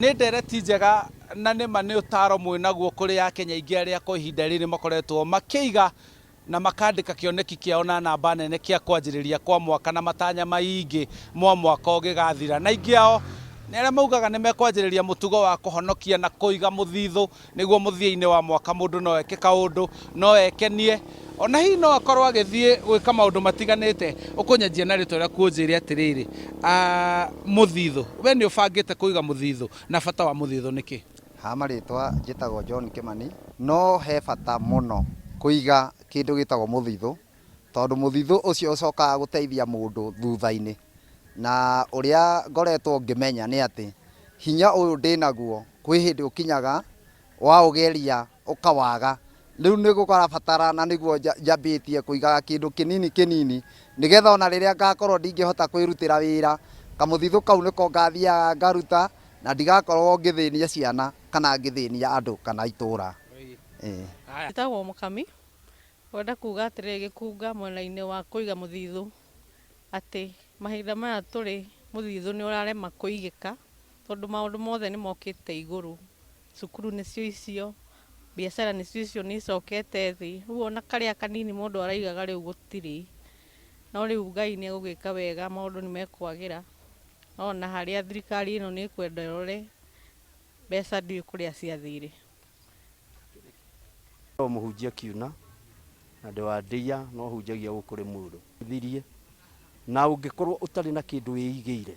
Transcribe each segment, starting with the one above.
Nĩ ndereti njega na nĩ ma nĩ ũtaaro mwĩnaguo kũrĩ Akenya aingĩ arĩa kwa ihinda rĩrĩ makoretwo makĩiga na makandĩka kĩoneki kĩao na namba nene kĩa kwanjĩrĩria kwa mwaka na matanya maingĩ mwa mwaka ũgĩgathira. Na aingĩ ao nĩ arĩa maugaga nĩ mekwanjĩrĩria mũtugo wa kũhonokia na kũiga mũthithũ nĩguo mũthia-inĩ wa mwaka mũndũ no eke kaũndũ, no ekenie, ona hihi no akorwo agĩthiĩ gwĩka maũndũ matiganĩte. Ũkũnyanjia na rĩtwa rĩaku ũnjĩre atĩrĩrĩ, mũthithũ, we nĩ ũbangĩte kũiga mũthithũ na bata wa mũthithũ nĩ kĩ? Ha marĩtwa njĩtagwo John Kĩmani, no he bata mũno kũiga kĩndũ gĩtagwo mũthithũ, tondũ mũthithũ ũcio ũcokaga gũteithia mũndũ thutha-inĩ. Na ũrĩa ngoretwo ngĩmenya nĩ atĩ, hinya ũyũ ndĩnaguo kwĩ hĩndĩ ũkinyaga waũgeria ũkawaga, rĩu nĩ ũrabatara na nĩguo njambĩtie kũigaga kĩndũ kĩnini kĩnini, nĩgetha ona rĩrĩa ngakorwo ndingĩhota kwĩrutĩra wĩra, kamũthithũ kau nĩko ngathiaga ngaruta na ndigakorwo ngĩthĩnia ciana kana ngĩthĩnia andũ kana itũra. Njĩtagwo Mũkami, ngwenda kuga atĩrĩrĩ gĩkunga mwena-inĩ wa kũiga mũthithũ, atĩ mahinda maya tũrĩ mũthithũ nĩ ũrarema kũigĩka, tondũ maũndũ mothe nĩ mokĩte igũrũ, cukuru nĩcio icio, biacara nĩcio icio nĩ icokete thĩ, rĩu ona karĩa kanini mũndũ araigaga rĩu gũtirĩ, no rĩu Ngai nĩ egũgĩka wega maũndũ nĩ mekwagĩra, no ona harĩa thirikari ĩno nĩ ĩkwenda ĩrore mbeca ndiũĩ kũrĩa ciathire. Mũhunjia Kiuna na ndĩ wa ndĩia no hunjagia gũkũ Rĩmuru. Thirie na ũngĩkorwo ũtarĩ na kĩndũ wĩigĩire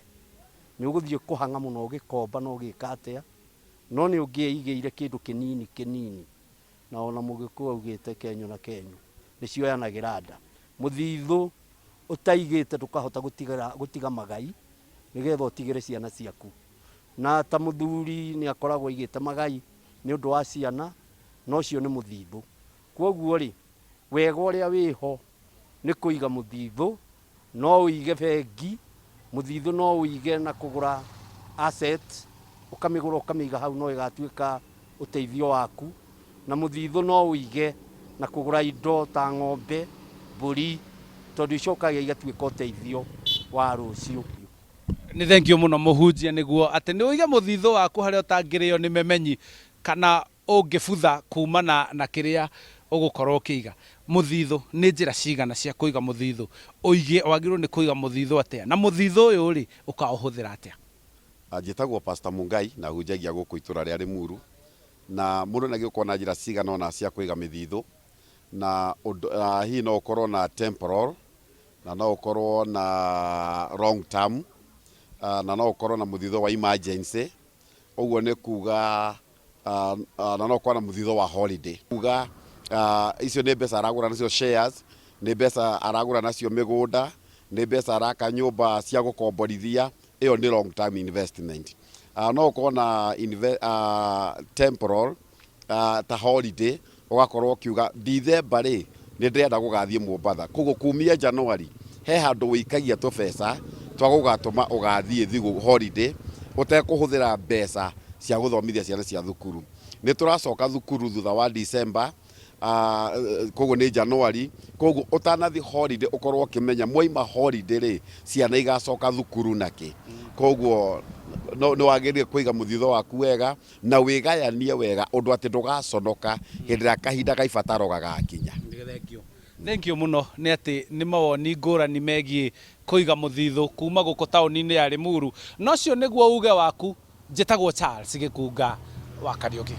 nĩ ũgũthiĩ kũhang'a mũno ũgĩkomba na ũgĩka atĩa, no nĩ ũngĩeigĩire kĩndũ kĩnini kĩnini na ona mũgĩkũyũ augĩte kenyũ na kenyũ nĩ cioyanagĩra nda. Mũthithũ ũtaigĩte ndũkahota gũtiga magai nĩgetha ũtigĩre ciana ciaku. Na ta mũthuri nĩ akoragwo aigĩte magai nĩ ũndũ wa ciana na ũcio nĩ mũthithũ. Kwoguo rĩ, wega ũrĩa wĩho nĩ kũiga mũthithũ, no ũige bengi, mũthithũ no ũige na kũgũra asset, ũkamĩgũra ũkamĩiga hau no ĩgatuĩka ũteithio waku, na mũthithũ no ũige na kũgũra indo ta ng'ombe, mbũri, tondũ icokaga igatuĩka ũteithio wa rũciũ. Nĩ thengiũ mũno mũhunjia nĩguo atĩ nĩ ũige mũthithũ waku harĩa ũtangĩrĩo nĩ memenyi kana ũngĩbutha kumana na kĩrĩa ũgũkorwo ũkĩiga. Mũthithũ, nĩ njĩra cigana cia kũiga mũthithũ? Ũige, wagĩrĩirwo nĩ kũiga mũthithũ atĩa? Na mũthithũ ũyũ rĩ, ũkaũhũthĩra atĩa? Njĩtagwo Pastor Mungai na hunjagia gũkũ itũra rĩa Limuru. Na mũndũ nĩ agĩrĩirwo gũkorwo na njĩra cigana ũna cia kũiga mĩthithũ. Na ũndũ, hihi no ũkorwo na temporal, na no ũkorwo na long term, na no ũkorwo na mũthithũ wa emergency. Ũguo nĩ kuga na no ũkorwo na mũthithũ wa holiday. Kuga icio nĩ mbeca aragũra nacio shares, nĩ mbeca aragũra nacio mĩgũnda, nĩ mbeca araka nyũmba cia gũkomborithia, ĩyo nĩ long term investment. No ũkorwo na temporal ta holiday ũgakorwo ũkiuga Dithemba rĩ nĩ ndĩrenda gũgathiĩ Mombatha, koguo kumia January he handũ wĩikagia tũbeca twa gũgatũma ũgathiĩ thigũ holiday ũtekũhũthĩra mbeca cia gũthomithia ciana cia thukuru. Nĩ tũracoka thukuru thutha wa December koguo nĩ January, koguo ũtanathiĩ holiday ũkorwo ũkĩmenya mwaima holiday rĩ ciana igacoka thukuru nakĩ. Koguo nĩ wagĩrĩire kũiga mũthithũ waku wega na wĩgayanie wega ũndũ atĩ ndũgaconoka hĩndĩ ĩrĩa kahinda ga ibataro gagakinya. Thengiũ. Thengiũ mũno nĩ atĩ nĩ mawoni ngũrani megiĩ kũiga mũthithũ kuma gũkũ taũni-inĩ ya Limuru. Na ũcio nĩguo uge waku. Njĩtagwo Charles Gĩkunga wa Kariũki.